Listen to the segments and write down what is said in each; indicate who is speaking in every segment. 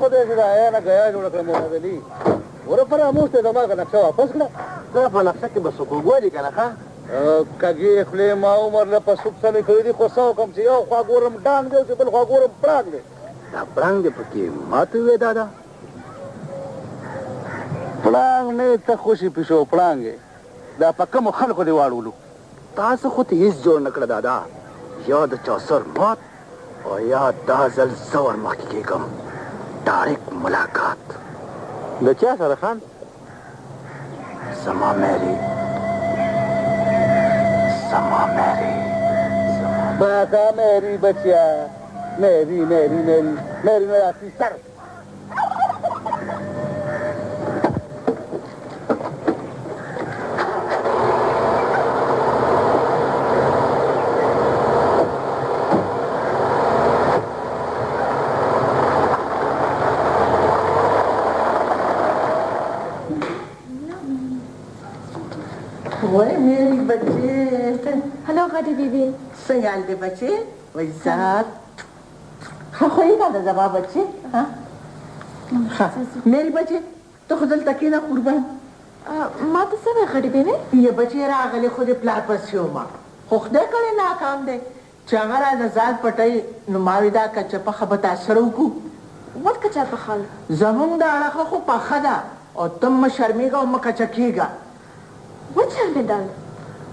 Speaker 1: خو دې چې د حیا نه ګیا جوړه کړه مراد علي. ګوره فراموش دی زما که نقشه واپس کړه.
Speaker 2: دا په نقشه کې به څه کوږوالی که نه ښه؟
Speaker 1: کږې خولې ما عمر له په سوک سمې کړې دي، خو څه وکړم چې یو خوا ګورم ډانګ دی او چې بل خوا ګورم پړانګ دی.
Speaker 2: دا پړانګ دې پکې ماته ووې دادا؟
Speaker 1: پړانګ نه یې ته خوشې پیشو پړانګ یې. دا په کومو خلکو دې واړولو؟
Speaker 2: تاسو خو ته هیڅ جوړ نه کړه دادا، یا د چا سر مات او یا دا ځل زه ور مخکې کېږم. ډایرکټ ملاقات.
Speaker 1: د چا سره خان؟
Speaker 2: زما میری، زما میری،
Speaker 1: باکا میری بچیا، میری میری میری میری میرا سر.
Speaker 3: وای میری بچې.
Speaker 4: هلو غټې بیبي.
Speaker 3: څنګه حال دی بچې؟ وای ځار ښه خو یې ده زما بچې. ښه میری بچې ته خو دلته کښېنه قربان.
Speaker 4: ما ته څه وایې غټې بیبي؟
Speaker 3: یه بچې راغلې خو دې پلار پسې ومه، خو خدای کړی ناکام دی چې هغه راته ځان پټوي. نو ما وی دا کچه پخه به تا سره وکړو.
Speaker 4: ول کچه پخه؟
Speaker 3: زمونږ د اړخه خو پخه ده او ته مه شرمېږه او مه کچه کېږه.
Speaker 4: وچرمېدل.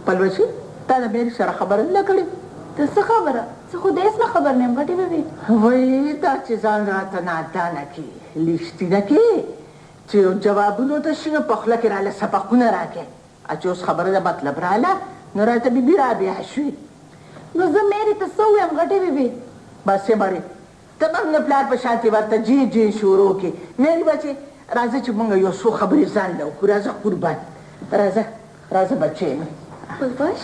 Speaker 3: پلوشې تا د میري سره خبره نه کړې؟
Speaker 4: د څه خبره؟ زه خو د هېڅ نه خبر نه یم غټې بیبي.
Speaker 3: وایي دا چې ځان راته نادانه کې لیشتینه کې چې جوابونو ته شي نو په خوله کې راله سبقونه راکړې، چې اوس خبره د مطلب راله نو راته بیبي رابیا شوې.
Speaker 4: نو زه میري ته څه ووایم غټې بیبي؟
Speaker 3: بس یې مرې ته به هم د پلار په شانتې ورته جې جې شروع کړې. میري بچې راځه چې موږ یو څو خبرې ځان له وکړو. راځه قربان، راځه راځه بچی مې.
Speaker 4: پلوش